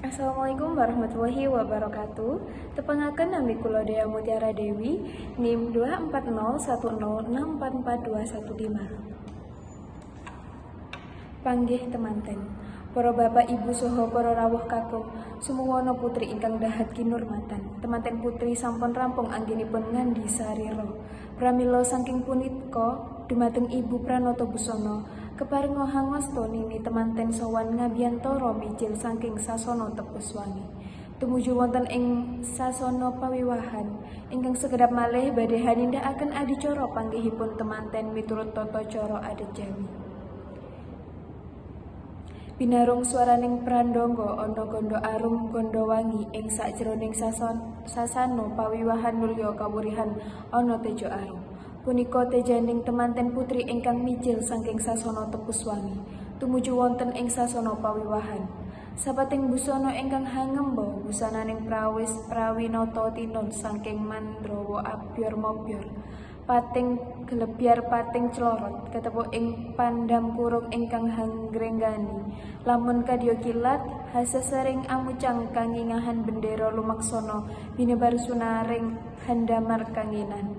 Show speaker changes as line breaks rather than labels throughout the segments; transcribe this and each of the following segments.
Assalamualaikum warahmatullahi wabarakatuh. Tepangaken nami kula Dea Mutiara Dewi, NIM 24010644215. Panggih temanten. Para bapak ibu saha para rawuh kakung, sumuwana putri ingkang dahat kinurmatan. Temanten putri sampun rampung anggenipun ngandi sarira. Pramila saking punika dumateng Ibu Pranoto Busana keparenga hangasta nini temanten sowan ngabiyantara mijil saking sasana Tepus Wangi. Tumuju wonten ing sasana pawiwahan ingkang sekedhap malih badhe hanindakaken adicara panggihipun temanten miturut tata cara adat Jawi. Binarung swaraning prandangga ana gandha arum gandha wangi ing sakjroning sasana pawiwahan mulya kawurihan ana teja arum. Punika tejaning temanten putri ingkang mijil saking sasana Tepus Wangi tumuju wonten ing sasana pawiwahan. Sapating busana ingkang hangemba busananing prawis prawinata tinun saking Mandrawa abyor mabyor. Pating gelebyar pating clorot ketepuk ing pandam kurung ingkang hangrenggani. Lamun kadya kilat hasesering amucang kangingahan bendera lumaksana binebar sunaring handamar kanginan.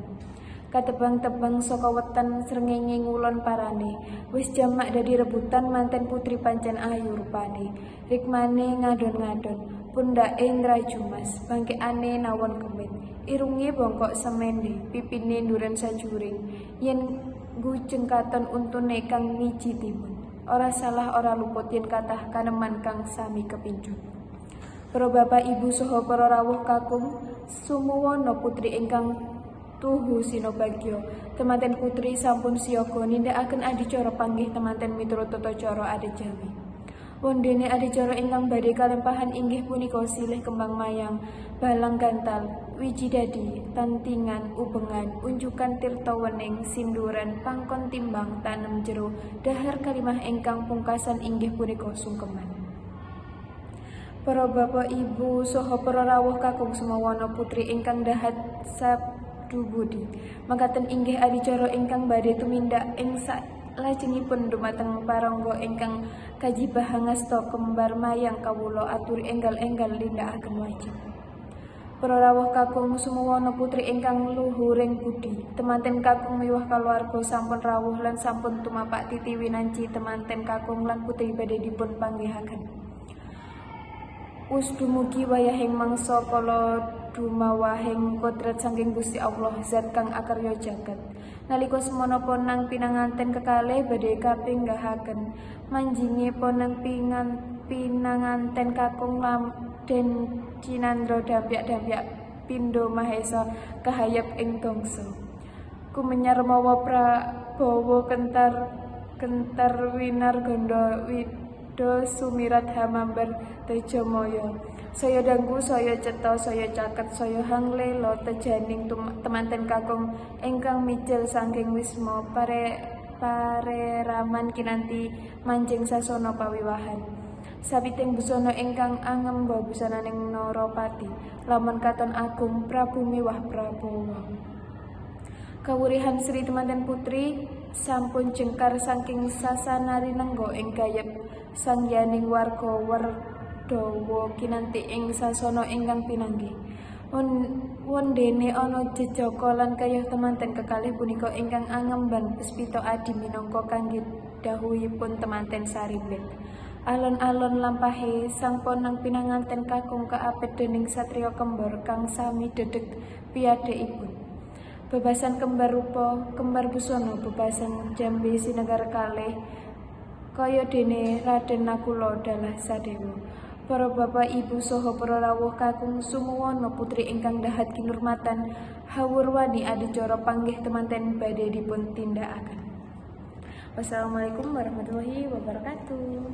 Katebang-tebang saka wetan srengenge ngulon parane, wis jamak dadi rebutan manten putri pancen ayu rupane. Rikmane ngadon-ngadon, pundhake ngrajumas, bangkekane nawon kemit, irunge bongkok semende, pipine nduren sajuring, yen gujeng katon untune kang miji timun. Ora salah ora luput yen kathah kaneman kang sami kepincut. Para bapak ibu saha para rawuh kakung, sumuwana putri ingkang tuhu sinobagya. Temanten putri sampun siaga nindakaken adicara panggih temanten miturut tata cara adat Jawi. Wondene adicara ingkang badhe kalempahan inggih punika silih kembang mayang, balang gantal, wiji dadi, tantingan, ubengan, unjukan tirta wening, sinduran, pangkon timbang, tanem jero, dahar kalimah ingkang pungkasan inggih punika sungkeman. Para bapak ibu saha para rawuh kakung sumawana putri ingkang dahat sabdubudi. Makaten inggih adicara ingkang badhe tumindak ing salajengipun dumateng parangga ingkang kajibah hangasta kembar mayang kawula aturi enggal-enggal nindakaken wajib. Para rawuh kakung sumuwana putri ingkang luhuring budi, temanten kakung miwah kaluwarga sampun rawuh lan sampun tumapak titi winanci temanten kakung lan putri badhe dipun panggihaken. Wus dumugi wayahing mangsa kala dumawahing kodrat saking Gusti Allah zat kang akarya jagat. Nalika semana ponang pinanganten kekalih badhe kapinggahaken manjinge ponang pinanganten kakung den Cinandra dampyak-dampyak pindha mahesa kahayep ing gangsa. Kumenyar mawa prabawa kentar kentar winarganda wida sumirat hamambar tejamaya. Saya danggu, saya cetha, saya caket, saya hanglela tejaning temanten kakung ingkang mijil saking wisma pareraman kinanti manjing sasana pawiwahan. Sapiting busana ingkang angemba busananing Narapati, lamun katon agung Prabu miwah Prabawa. Kawurihan Sri temanten putri sampun jengkar saking sasana rinengga ing gayeb sangyaning warga Werdawa kinanti ing sasana ingkang pinanggih. Wondene ana jejaka lan kayuh temanten kekalih punika ingkang angemban puspita adi minangka kangge dhawuhipun temanten sarimbit. Alon-alon lampahe sang ponang pinanganten kakung kaapit dening satriya kembar kang sami dedeg piyadekipun. Bebasan kembar rupa, kembar busana, bebasan jambe sinegar kalih kaya dene Raden Nakula dalah Sadewa. Para bapak ibu saha para rawuh kakung sumuwana putri ingkang dahat kinurmatan hawurwani adicara panggih temanten badhe dipun tindakaken. Wassalamualaikum warahmatullahi wabarakatuh.